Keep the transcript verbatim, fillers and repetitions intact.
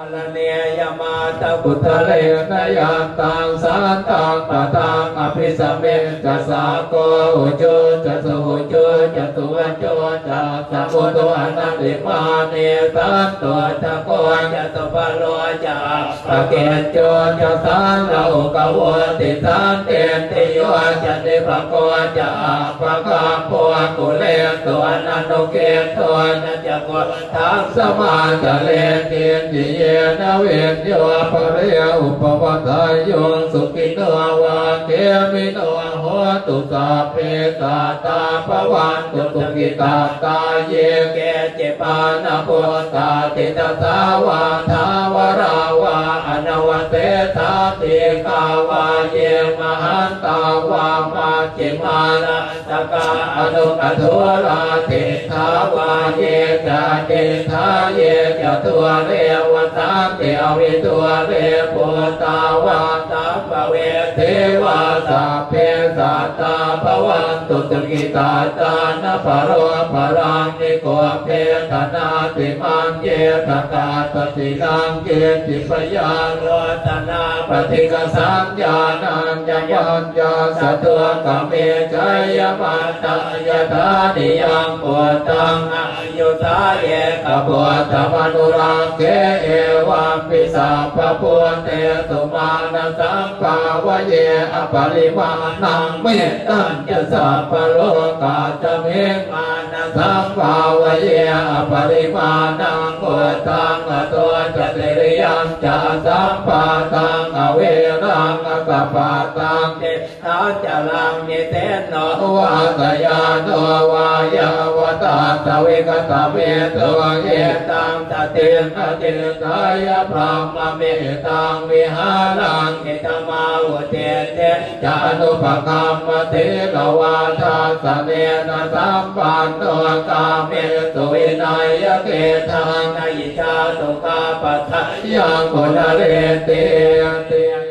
Karaṇīyamatthakusalena yantaṃ santaṃ padaṃ abhisamecca, sakko ujū ca suhujū ca suvaco cassa mudu anatimānī, santussako ca subharo ca appakicco ca sallahukavutti, santindriyo ca nipako ca appagabbho kulesu ananugiddho. Na ca khuddaṃ samācare kiñci yena viññū pare upavadeyyuṃ. Sukhino vā khemino hontu, sabbe sattā bhavantu sukhitattā. Ye keci pāṇabhūtatthi, tasā vā thāvarā vā anavasesā, dīghā vā ye mahantā vā majjhimā rassakā aṇukathūlā, diṭṭhā vā ye ca adiṭṭhā ye ca dūre vasanti avidūre, bhūtā vā sambhavesī vā, sabbe sattā bhavantu sukhitattā. Na paro paraṃ nikubbetha, nātimaññetha katthaci naṃ kiñci, byārosanā paṭighasaññā nāññamaññassa dukkhamiccheyya. Mātā yathā niyaṃ puttaṃ āyusā ekaputtamanurakkhe, evampi sabbabhūtesu mānasambhāvaye aparimāṇaṃ. Mettañca sabbalokasmiṃ mānasambhāvaye aparimāṇaṃ, uddhaṃ adho ca tiriyañca asambādhaṃ averaṃ asapattaṃ. Tiṭṭhañcaraṃ nisinno vā sayāno vā yāvatassa vigatamiddho, etaṃ satiṃ adhiṭṭheyya brahmametaṃ vihāraṃ idhamāhu. Diṭṭhiñ ca anupagamma sīlavā dassanena sampanno, kāmesu vineyya gedhaṃ, na hi jātu gabbhaseyyaṃ punaretīti.